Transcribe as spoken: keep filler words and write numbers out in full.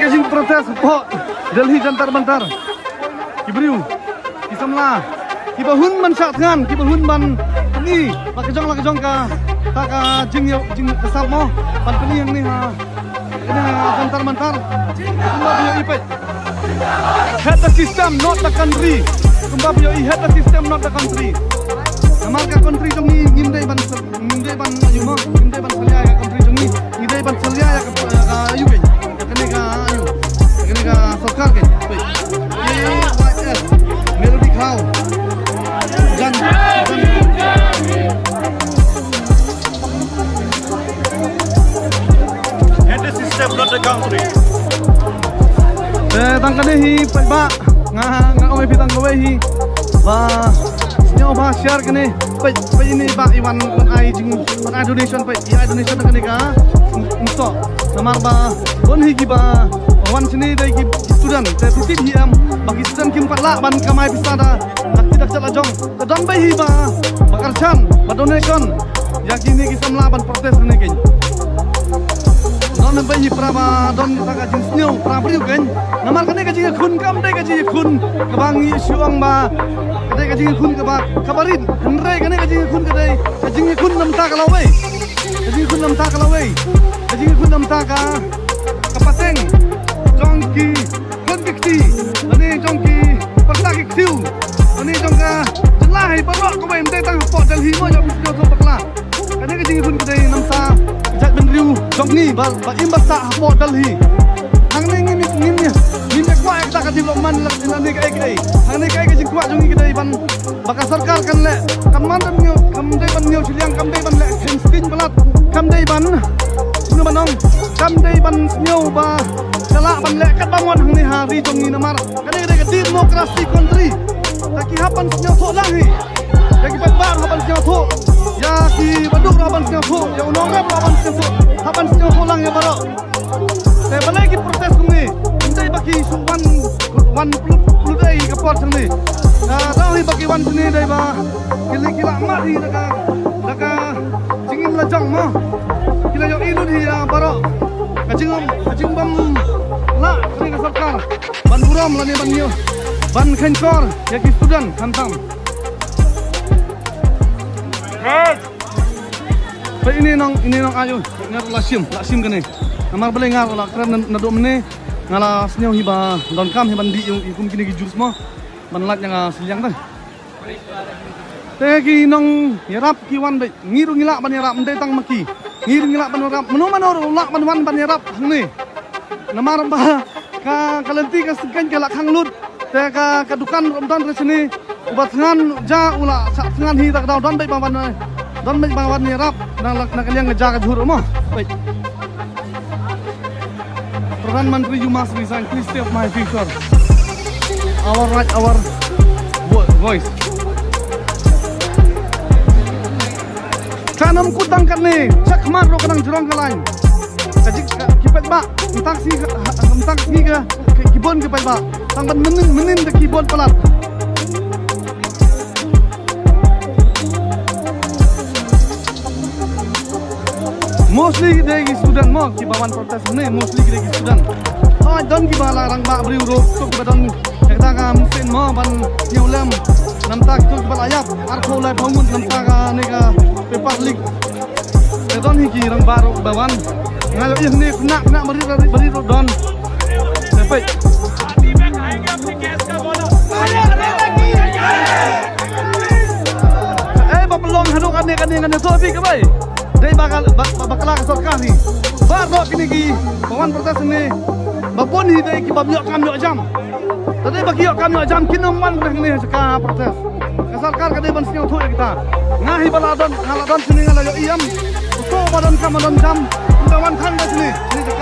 Ka jingprotest hapoh Delhi Jantar Mantar. Ki briew, ki samla, kiba hun ban shah thngan, kiba hun ban pyni ba ka jong la ka jong ka, ta ka jingïa, jingkasap mo, ban pyni hangne ha, hangne ha Jantar Mantar. Kumba phi ïohi peit. Hate the system, not the country. Kumba phi ïohi, hate the system, not the country. Namar ka country jong ngi ngim dei ban, ngim dei ban ïa mo, ngim dei ban salia ïa ka country jong ngi. Ngi dei ban salia ïa ka, ïa ka ïa kane ka ïa kane ka sorkar kein. Peit. A Y S, Melody Khaw. Jan, jan. Hate the system, not the country. Eh, tang kane hi, paidbah, nga, nga ong ïa phi tang kawei hi. Ba, sngewbha share kane, peit, peit ine ba i wan, wan ai jing, wan ai donation, peit, i ai donation kane ka, mm, mm, so. Namar ba, don hi kiba, wan shane dei ki student, te phi tip hi em, ba ki student kim pat lah ban kamai pisa da, da ki dak jat la jong. Te don beit hi ba, ba kyrshan, ba donation ïa kine ki samla ban protest hangne kein. Don beit hi para ba don ta ka jingsngew para briew kein. Namar kane ka jingïakhun kam dei ka jingïakhun kaba ngi shu ong ba ka dei ka jingïakhun kaba, kaba rit. Hynrei kane ka jingïakhun ka dei ka jingïakhun namar ka lawei. Ka jingïakhun namar ka lawei. Ka jingïakhun namar ka, ka pateng jong ki khlem ki kti, lane jong ki pyrta ki ktiew, lane jong ka jylla hi baroh kawei, ym dei tang hapoh Delhi mo, ïa phi sngewthuh bakla. Kane ka jingïakhun ka dei namar ka jaitbynriew jong ngi ba, ba im ba sah hapoh Delhi. Hangne ngim, ngim, ngim ïa kwah ïa kata ka development lane kaei kaei. Hangne kaei ka jingkwah jong ngi ka dei ban ba ka sorkar kan leh, kam man dei ban ñiew, kam dei ban ñiew shiliang, kam dei ban leh kheiñ sting palat, kam dei ban, sngewbha ban ong, kam dei ban sngew ba ka lah ban leh katba mon hangne ha ri jong ngi namar kane ka dei ka democracy country. Te ki hap ban sngewthuh lang hi. Ïa ki paidbah ruh hap ban sngewthuh. Ïa ki baduk ruh hap ban sngewthuh. Ïa u nongrep ruh hap ban sngewthuh. Hap ban sngewthuh lang ïa baroh. Te balei ki protest kumne? Ym dei ba ki shu wan, wan pynlut, pynlut ei ka por hangne. Ka daw hi ba ki wan hangne dei ba ki la, ki la mad hi da ka, da ka jingim la jong mo. Ki la ïohi lut hi ïa baroh ka jingim, ka jingbym lah kane ka sorkar ban burom lane ban ïoh, ban kheiñkor ïa ki student khamtam. Peit ine nong, ine nong ayu, nga la shim, la shim kane. Namar balei nga la kren na, naduh mynne, nga la sngew hi ba donkam hi ban dih ïa kum kine ki jurus mo. Ban lait ïa nga shiliang te. Te ki nongïarap ki wan beit, ngi ruh ngi lah ban ïarap, ym dei tang ma ki. Ngi ruh ngi lah ban ïarap, mano mano ruh lah ban wan ban ïarap hangne. Namar ba ka, ka lynti ka syngkien ka la khang lut. Te ka, ka dukan ruh ym don re shane. Uba thngan ja u la shah thngan hi, ta ka daw don beit ba wan, don beit ba wan ïarap na, na ka liang ka ja ka jhur mo. Beit. Pradhan Mantri, you must resign. Please save my future. Our right, our vo-, voice. Kan ym kut tang katne, check khmat ruh ka nang jrong ka line. Ka jing, ka, ki paidbah, ym tang sngi ka, ha, ym tang sngi ka, ki, ki bun ki paidbah. Tang ban mynnin, mynnin da ki bun palat. Mostly ki dei ki student mo, kiba wan protest ne, mostly ki dei ki student. Hooid, don kiba la rangbah briew ruh, to kiba don ïa kata ka machine mo, ban ñiew lem. Namar ta kito kiba la ïap, arphew laiphew ngut namar ta kane ka paper leak. Te don hi ki rangbah ruh ba wan. Nga ïohi hangne khynnah, khynnah barit, barit, barit ruh don. Te peit. Eh, ba pynlong haduh kane, kane, kane, to phi ka bai. Dei ba ka, ba, ba, bakla ka sorkar hi. Baroh kine kiba wan protest hangne, ba bun hi dei kiba ym ïoh kam ïoh jam. Te dei ba ki ïoh kam ïoh jam kin ym wan hangne ha jaka protest. Ka sorkar ka dei ban sngewthuh ïa kita. Nga hi ba la don, nga la don shane nga la ïohi ïam. Uto ba don kam don jam, ynda wan than da shane, shane jaka.